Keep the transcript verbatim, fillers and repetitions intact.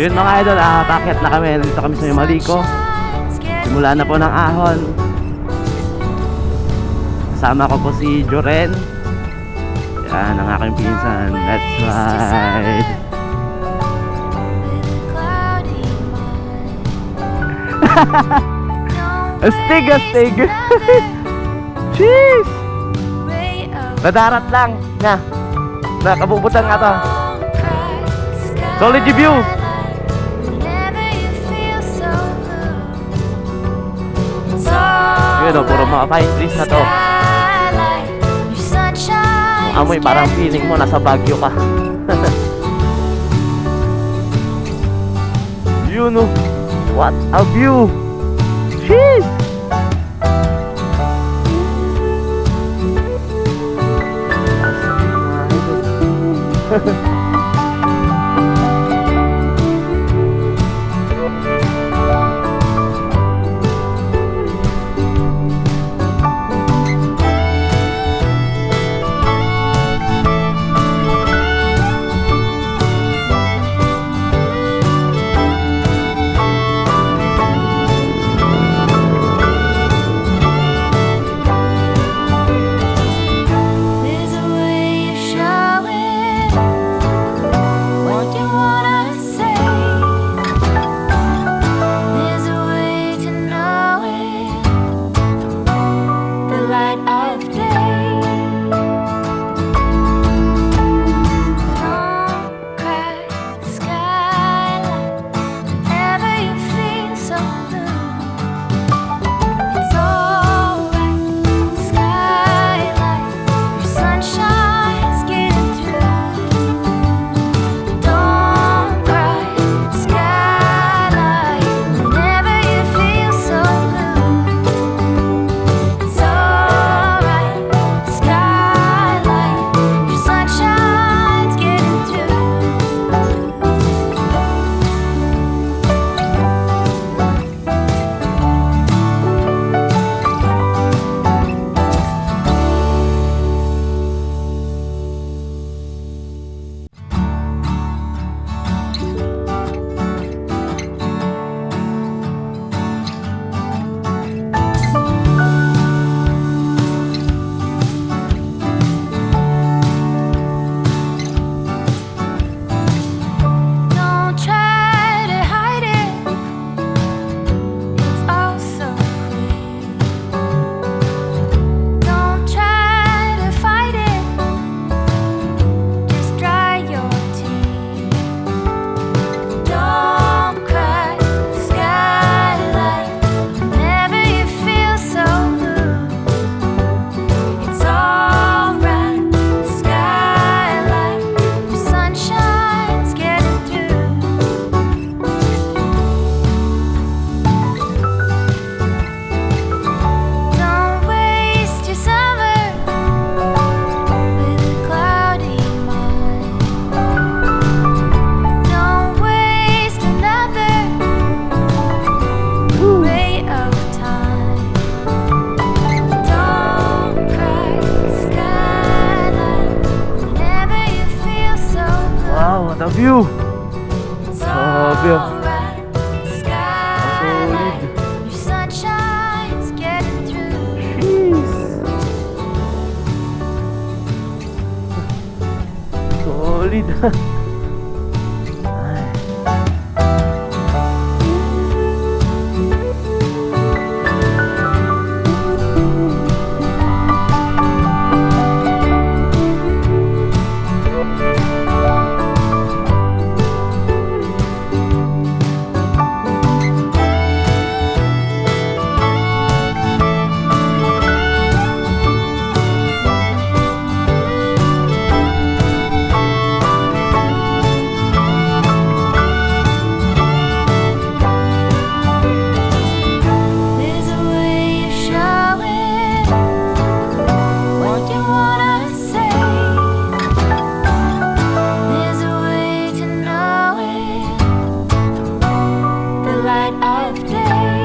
Yun, mga idol, ah, paakyat na kami. Nandito kami sa Malico. Simula na po ng ahon. Kasama ko po si Joren. Yan, ang aking pinsan. That's right. Astig, astig. Jeez! Nadarat lang. Na. Na, kabubutan nga to. Solid yung view. Yun, oh, puro mga pine trees na to. Amoy, parang feeling mo nasa Baguio ka. Yun, oh. What a view! Sheesh! There's a way of showing what you wanna say. There's a way to know it. The light of day. Don't cry, skylight. Whenever you feel so blue, it's alright. Skylight, your sunshine's getting through. Don't cry, skylight. Whenever you feel so blue, it's alright. Skylight, your sunshine's getting through. Don't try to hide it. It's all so clear. Don't try to fight it. Just dry your tears. Don't cry, skylight. Whenever you feel so blue, it's alright. Skylight, your sunshine's getting through. Don't waste your summer with a cloudy mind. Don't waste another ray of time. Don't cry, skylight, whenever you feel so blue. Wow, what a view! It's Grabe, oh. Alright, skylight, your sunshine's getting through. Jeez. Solid. Ay. There's a way of showing what you wanna say. There's a way to know it. The light of day.